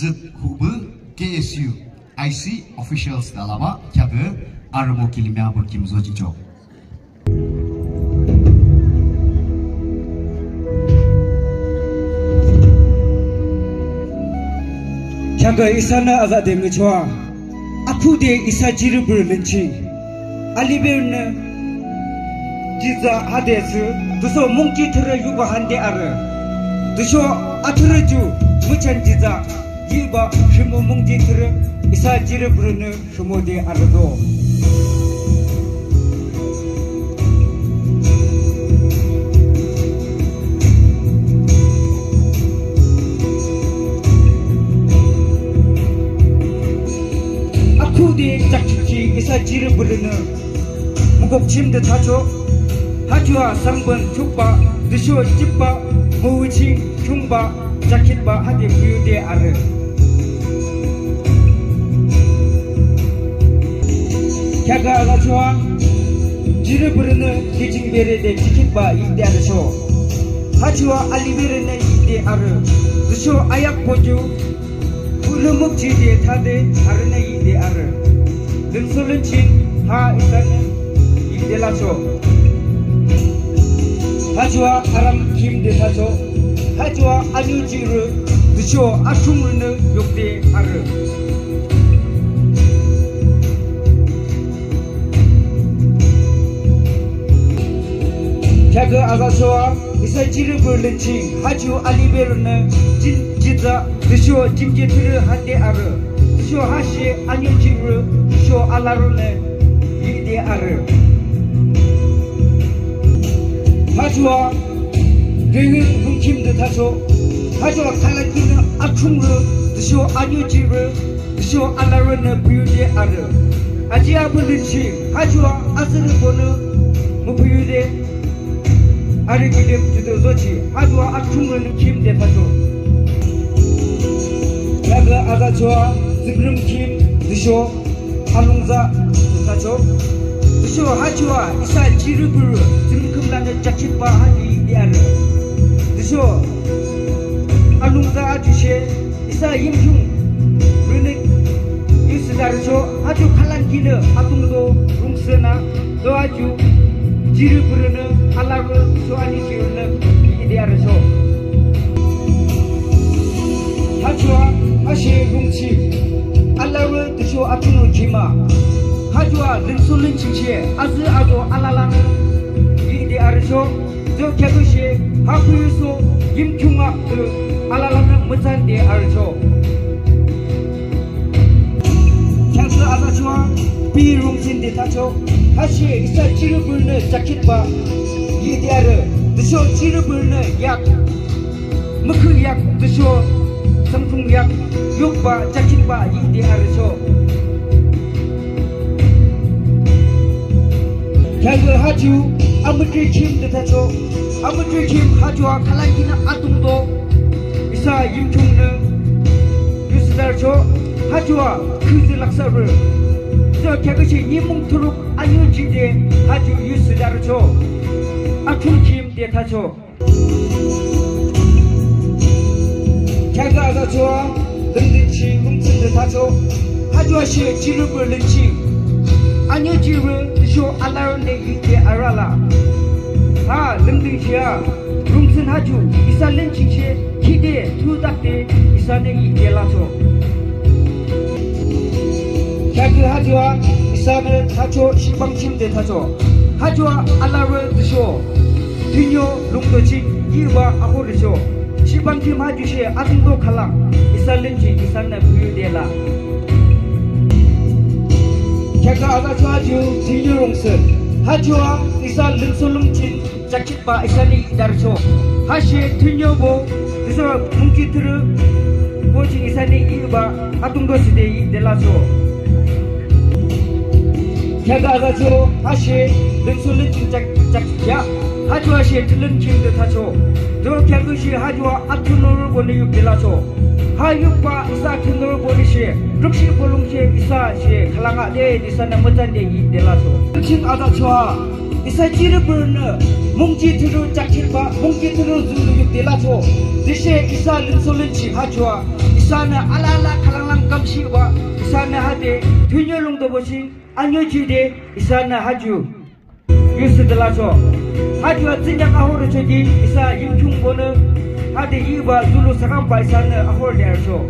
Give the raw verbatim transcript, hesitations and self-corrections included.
Züt hubu K S U I C officials de alabah kheakü arübo kilim yangpü kim zojihchoh. Kheakü isanü azade ngüchoh a, akhuhde isa jipürü lünching aliberünü jitsah hade thsü, tüsho mungji thürü yukbah hande arü. Tüsho athrürü ju müchan jitsah yibah rhimo mungji thürü isa jipürünü rhimode arüdo. Akhuhde jakjikhi isa jipürünü mukuk chimde thachoh. Haju a sangban chukbah, tüsho chipbah, müwüching khiungbah, jakkhitbah hade puyude arü. Kheakü alachoa, jipürünü kijing berede jikhitbah yihde arüchoh. Haju a aliberünü yihde arü. Tüsho ayakbo ju pulümuk jide thade arünü yihde arü. Lümso lünching ha isanü yihde lachoh. Haju a aram khimde thachoh. Haju a aniu jipürü tüsho atungrünü yukde arü. Kheakü azachoa, isa jipürü lünching, haju aliberünü jin jitsah, tüsho jimji thürü hande arü, tüsho hashe aniu jipürü, tüsho alarünü yihde arü. Haju a, rengü rungkhimde thachoh, haju a khülangnü atungrü, tüsho aniu jipürü, tüsho alarünü puyude arü. Aji abuh lünching, haju a azürübonü müpuyude arü kilim judo zochi, haju a atungrünü khimde thachoh. Kheakü azachoa, zükrüm khim, tüsho alungzah de thachoh. Tüsho haju a isa jipürü züngkhüm lanü jakkhitbah hade yihde arü. Tüsho alungzah ajushe isa yimkhiungrünü yusüdarüchoh, haju khülangnü atungdo rungsena, to haju jipürünü alarü tüsho aniu jipürünü yihde arüchoh. Haju a hashe rungching, alarü tüsho atungrü khima. Haju a lümso lünching she azü azo alalanü yihde arüchoh. Tüsho kheaküshe ha puyuso yimkhiung a tü alalanü mütsande arüchoh. Kheakü azachoa, pi rungchingde thachoh. Hashe isa jipürünü jakkhitbah yihde arü. Tüsho jipürünü yak, mükhü yak, tüsho sangtung yak yukbah jakkhitbah yihde arüchoh. Kheakü haju amütri khimde thachoh. Amütri khim haju a khülangnü atungdo isa yimkhiungnü yusüdarüchoh. Haju a khüzü laksarü. Tüsho kheaküshe nimung thuruk aniu jide haju yusüdarüchoh. Atung khimde thachoh. Kheakü azachoa, lümdüng ching rungtsünde thachoh. Haju a she jipürü lünching, aniu jipürü tüsho alarünü yihde arü la. Ha lümdüng ching a rungtsün haju isa lünching she khide thudakde isanü yihde lachoh. Kheakü haju a isanü thachoh, shibang chimde thachoh. Haju a alarü tüsho thünio lungto ching yihbah akhorüchoh. Shibang chim haju she atungdo khülang isa lün ching isanü puyude la. Kheakü azachoa ju thünio rungsün. Haju a isa lümso lün ching jakkhitbah isanü yihdarüchoh. Hashe thüniobo tüsho mungji thürübo ching isanü yihbah atungdo thsüde yihde lachoh. Kheakü azachoa hashe lümso lün ching jak jak ya. Haju a she thülün chingde thachoh. To kheaküshe haju a athunurübonü yukde lachoh. Ha yukbah isa athunurübonü she rükshih bolung she isa she khülang a de isanü mütsande yihde lachoh. Ching azachoa Isa jipürübonü mungji thürü jakjihbah, mungji thürü zulu yukde lachoh. Tüshe isa limso limshi ha ju a isanü alala khülanglang kamshihbah, isanü hade thünio lungtobo ching anio jide isanü ha ju yusüde lachoh. Ha ju a tsünyak ahorü choki isa Yimkhiungbonü hade yiba zulu sakambah isanü ahorü de arüchoh.